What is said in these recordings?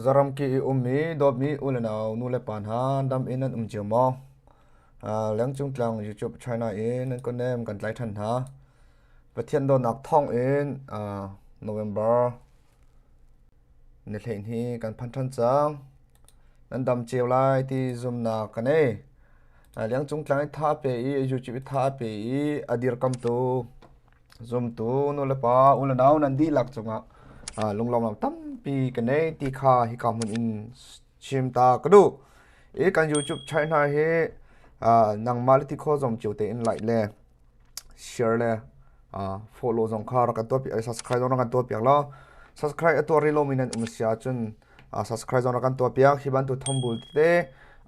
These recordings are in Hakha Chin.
Khuazaram ki i ummi dawtmi u le nau nu le pa hna dam in nan um cio maw? Lengcung tlang YouTube China in nan konem kan tlai ṭhan hna. Pathian dawtnak thawng in November ni 12 kan phan ṭhan cang. Nan dam cio lai ti zumnak ka nei. Lengcung tlang i tha pe i YouTube i tha pe i a dirkamtu Zumtu nulepa u le nau nan dihlak cungah lunglawmhnak tampi ka nei ti kha hika hmun in chim ta ka duh. I kan YouTube channel hi nangmah le ti kho zong cio tein like le share le follow zong kha rak kan tuah piak subscribe zong rak kan tuah piak law subscribe a tuah rih lomi nan um si ahcun subscribe zong rak kan tuah piak hi bantuk thongbul tete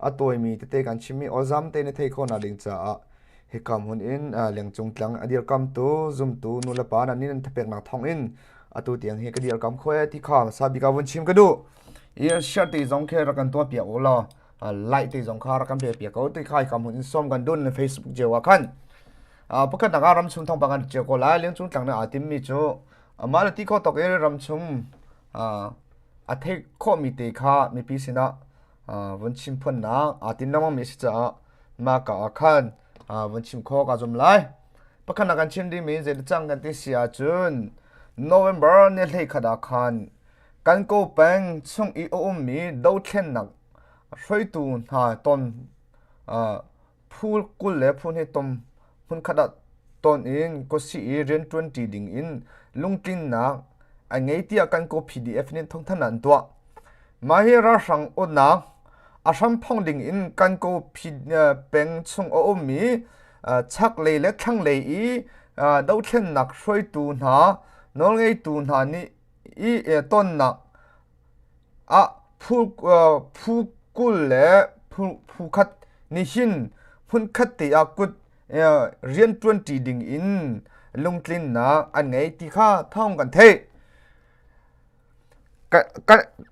a tawimi tete kan chimmi awlzam te na thei khawh nak ding caah Hika hmun in lengcung tlang a dirkamtu zumtu nulepa nan nih nan thapeknak thawng in atu tiang hi ka dirkam kho e ti kha hmasa bik ah vun chim ka duh. I share te zong khi rak kan tuah piak u law like te zong kha rak kan pe piak ko ti kha hika hmun in sawm kan dun Facebook cio ah khan. Pakhat nak ah ramchung thawngpang kan cio ko lai lengcung tlang na aa timmi cu amah le ti kho tok i ramchung a theih khawhmi te kha mipi sinah vun chim phuannak aa tin lengmang mi a si caah mah ka ah khan vun chim khawh kaa zum lai. Pakhat nak kan chim dingmi zei cang kan ti si ahcun November ni 11 ah khan kan ko peng chung i a ummi dothlennak hruaitu hna ton phu 20 le phu hnih tom hmunkhat ah ton in kawsih i rianṭuanṭi ding in lungtlinnak a ngei tiah kan ko PDF nih thawngthanhnak an tuah. Mah hi ralhrang uknak a hram phong ding in kan ko peng chung a ummi chaklei le thlanglei i dothlennak hruaitu hna nawlngeitu hna nih i tonnak ah phu phu 20 le phu khat nih hin hmunkhat te ah kut rianṭuanṭi ding in lungtlinnak an ngei ti kha thawng kan theih.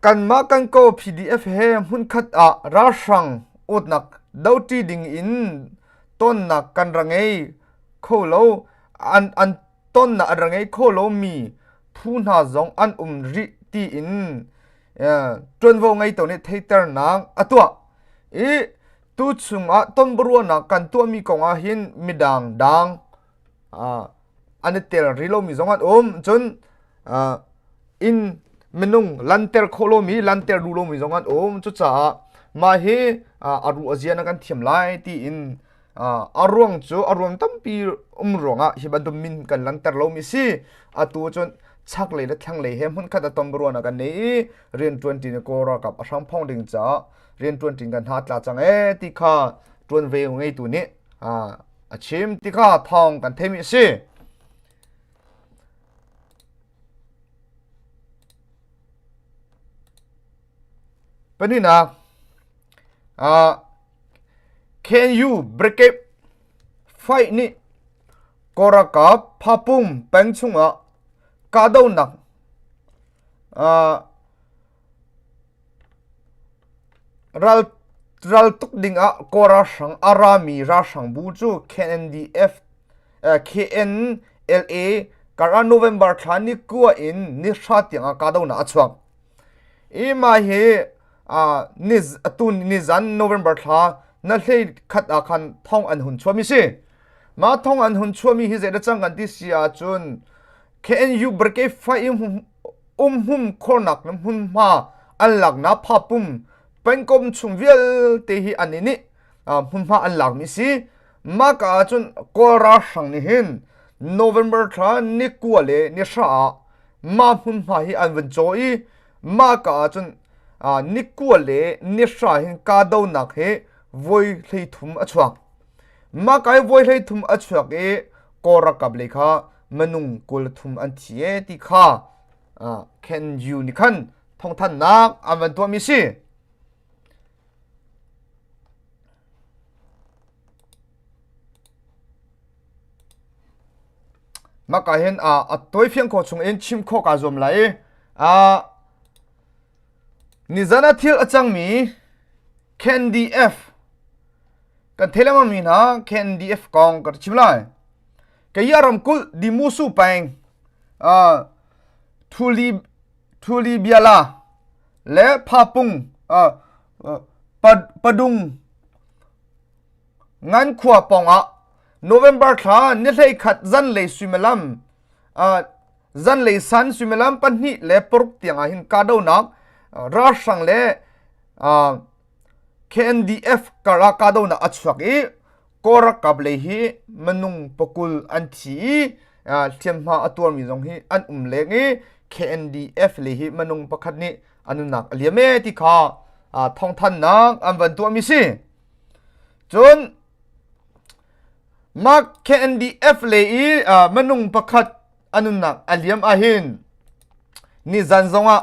Kanmah kan ko PDF he hmunkhat ah ralhrang utnak doṭi ding in tonnak kan ra ngei kho lo an an tonnak an ra ngei kho lomi phu hna zong an um rih tiin ṭuanvo ngeitu nih theiternak a tuah i tu chungah tonbiaruahnak kan tuahmi kong ah hin midang dang an i tel rih lomi zong an um cun inn minung lanter khawh lomi lanter duh lomi zong an um cucaah mah hi a ruh a zia na kan thiam lai tiin a ruang cu a ruang tampi um ruangah hi bantuk min kan lanter lomi si atu cun chaklei le thlanglei he hmunkhat a ton ruan kan nei i rianṭuan ṭin kawl ralkap a hrang phong ding caah rianṭuan ṭin kan hna tla cang ee ti kha ṭuan ve ngeitu nih a chim ti kha thawng kan theimi a si. Pahnihnak, Can you break fight nih Kawlralkap Phapung peng chungah kahdohnak ral raltuk dingah Kawl ralhrang a rami ralhrangbu cu KNDF KNLA karah November thla ni kua in ni hra tiangah kahdohnak a chuak. I mah hi ni atu nizan November thla na hlei khat ah khan thong an hun chuahmi si. Mah thong an hun chuahmi hi zeidah cang kan ti si ahcun KNU brigade fight umhum khornak le hmunhma an laknak phapum pengkom chung vialte hi an i nih hmunhma an lakmi si. Mah ka ahcun Kawl ralhrang nih hin November thla ni kua le ni hra ah mah hmunhma hi an vun caw i mah ka ahcun ni kua le ni hra hin kahdohnak hi voi 33 a chuak. Mah ka hi voi 33 a chuak i Kawl ralkap lei kha minung 23 an thi e ti kha Ken Yu nih khan thawngthanhnak an van tuahmi si. Mah ka hin a tawifiang khawh chung in chim khawh kaa zuam lai i nizan ah thil a cangmi KNDF kan thei lengmang mi hna KNDF kong ka chim lai. Kaya ramkulh Dimusu peng Thuli Thuli Biala. Le Phapung Padung Ngan khua pawngah November thla ni 11 zanlei suimilam zanlei san suimilam 2:15 tiang ah hin kahdohnak ralhrang le KNDF karah kahdohnak a chuak i Kawl ralkap lei hi minung pakul an thi i hliamhma a tuarmi zong hi an um leng i KNDF lei hi minung pakhat nih a nunnak a liam e ti kha thawngthannak an van tuahmi si. Cun mah KNDF lei i minung pakhat a nunnak a liam ahhin nizan zongah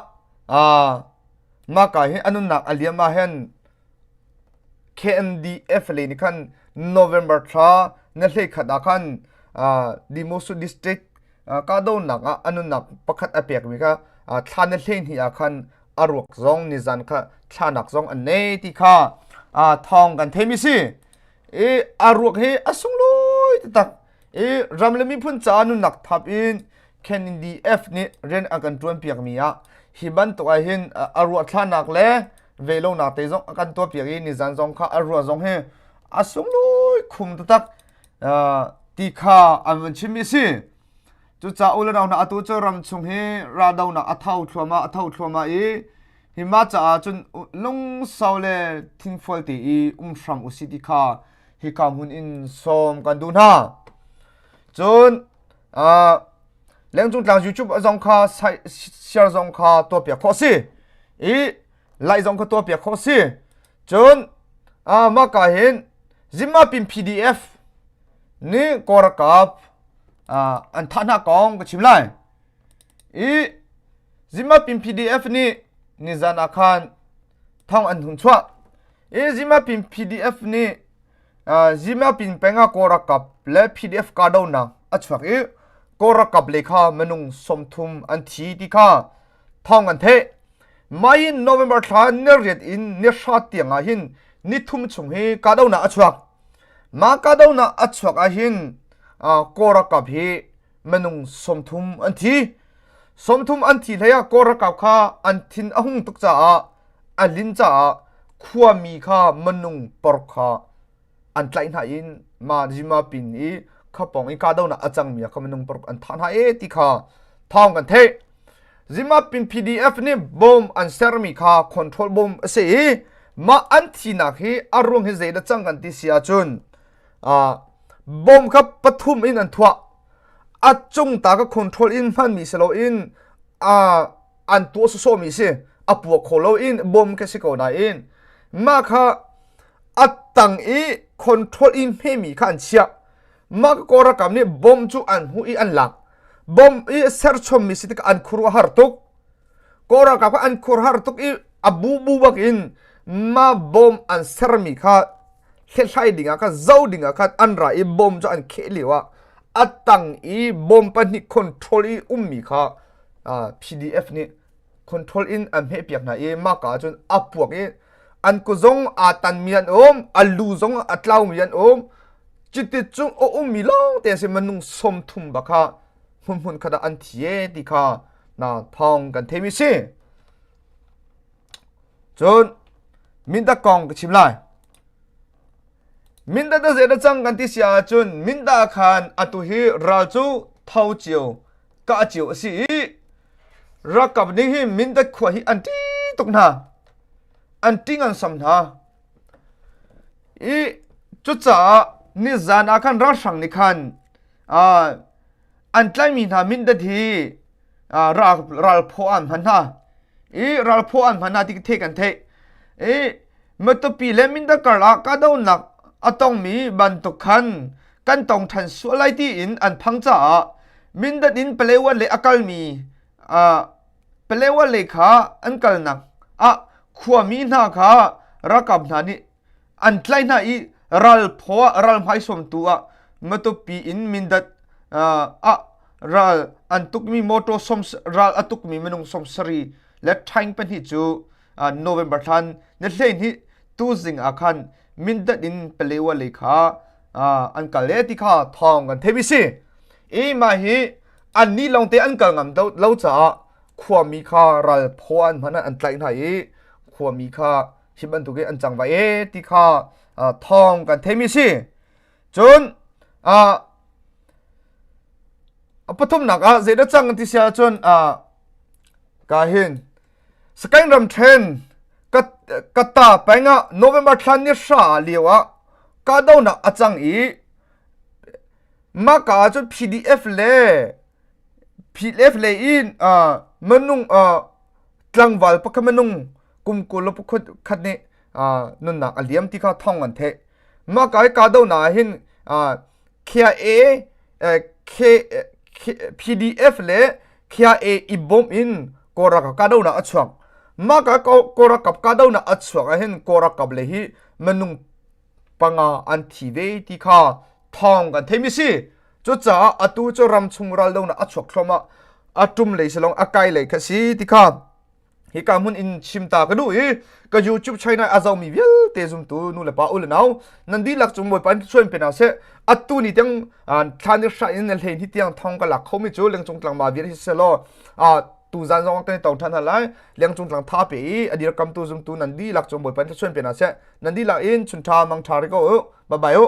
mah ka hi a nunnak a liam ahhin KNDF lei nih khan November thla ni 11 ah khan Demosu district kahdohnak ah a nunnak pakhat a pekmi kha thla ni 12 ah khan a ruak zong nizan kha thlanak zong an nei ti kha thawng kan theimi si. I a ruak hi a sunglawi taktak. I ram le miphun caah nunnak thap in KNDF nih rian a kan ṭuan piakmi ah hi bantuk ah hin a ruahthlanak le ve lonak te zong a kan tuah piak i nizan zong kha a ruah zong hi a sunglawi khum taktak ti kha an vun chimmi a si. Cucaah u le nau hna atu cu ram chung hi raldonak a tho thluahmah a tho thluahmah i hi mah caah cun lungsau le thingfual te i um hram usih ti kha hika hmun in sawm kan duh hna. Cun lengcung tlang YouTube zong kha share zong kha tuahpiak khawh si i like zong kha tuahpiak khawh si. Cun mah ka hin Zimbabwe PDF nih Kawlralkap an thah hna kong ka chim lai. I Zimbabwe PDF nih nizan ah khan thong an hung chuah. I Zimapin PDF nih Zimapin peng ah Kawl ralkap le PDF kahdohnak a chuak i Kawl ralkap lei kha minung 30 an thi ti kha thawng an theih. Mai in November thla ni riat in ni hra tiang ah hin ni thum chung hi kahdohnak a chuak. Mah kahdohnak a chuak ah hin Kawl ralkap hi minung 30 an thi. 30 an thi hlei ah Kawl ralkap kha an thin a hung tuk caah a lin caah khuami kha minung por kha an tlaih hna in ma jima pin i khapong i kahdohnak a cangmi ah kha minung paruk an thah hna e ti kha thawng kan theih. Zimapin PDF nih bomb an sermi kha control bomb a si i mah an thinak hi a ruang hi zeidah cang kan ti si ahcun bomb kha pathum in an thuah a cung ta ka control in hmanmi si loin an tuah sawsawmi si a puak kho lo in bom ka si ko nain mah kha a tang i control in hmemi kha an chiah mah ka kawlralkap nih bom cu an hmuh i an lak bom i serchommi si tikah an khuaruah har tuk kawlralkap kha an khuaruah har tuk i a bu bu bak in mah bom an sermi kha hlethlai ding ah khan zo ding ah khan an ra i bom cu an kheh lio ah a tang i bom pahnih control i ummi kha PDF nih control in an hmehpiak hna i mah ka ahcun a puak i an kuzong aa tanmi an um a lu zong a tlaumi an um chiti cung a ummi lawng te si minung 30 bak kha hmunhmun khat ah an thi e ti kha na thawng kan theimi si cun minda kong ka chim lai Mindat a zei cang kan ti si ahcun Minda khan atu hi ral cu tho cio kah cio a si i ralkap nih hi Mindat khua hi an ṭih tuk hna. An ṭih ngan hna. I cucaah nizan ah khan ralhrang nih khan an tlaihmi hna Mindat hi ralphaw an hman hna. I ralphaw an hman hna ti theih kan theih. I Matupi le Mindat karah kahdohnak a tongmi bantuk khan kan tong ṭhan sual lai tiin an phang caah Mindat in Palewa lei a kalmi Palewa lei kha an kalnak ah khuami hna kha ralkap hna nih an tlaih hna i ralphaw ah ralhmaisawmtu ah Matupi in Mindat ah ral an tukmi motor ral a tukmi minung 70 le ṭhaing pahnih cu November thlan ni 12 tuzing ah khan Mindat in Palewa lei kha an kal e ti kha thawng kan theih mi si. I mah hi an ni lawng te an kal ngam lo caah khuami kha ral phaw an hman an tlaih hna i khuami kha hi bantuk in an cang vai e ti kha thawng kan theimi si. Cun a pathumnak ah zeidah cang ti si ahcun ka hin Sakaing ramṭhen Katta peng ah November thla ni hra lio ah kahdohnak a cang i mahka ah cun PDF le PDF lei in minung tlangval pakhat minung kum 21 nih nunnak a liam ti kha thawng an theih. Mahka i kahdohnak ah hin KIA PDF le KIA i bawmh in Kawl ralkap kahdohnak a chuak. Mah ka Kawl ralkap kahdohnak a chuak ahhin Kawl ralkap le hi minung panga an thi ve ti kha thawng kan theimi si. Cucaah atu cu ramchung raldohnak a chuak thluahmah. A ṭum lei si long a kai lei kha si ti kha hika hmun in chim ta ka duh i ka YouTube channel a zomi vialte zumtu nu le pa u le nau nan dihlak cung Bawipa in chuan pe hna seh atu ni tiang thla ni hra in na hlein hi tiang thong ka lak khomi cu lengcung tlang ma vial hi selaw tu zan zong kan i tong ṭhan hna lai lengcung tlang tha pe i a dirkamtu zumtu nan dihlak cung Bawipa in chuan pe hna seh nan dihlak in chun ṭha mang ṭha ri ko u bye bye u.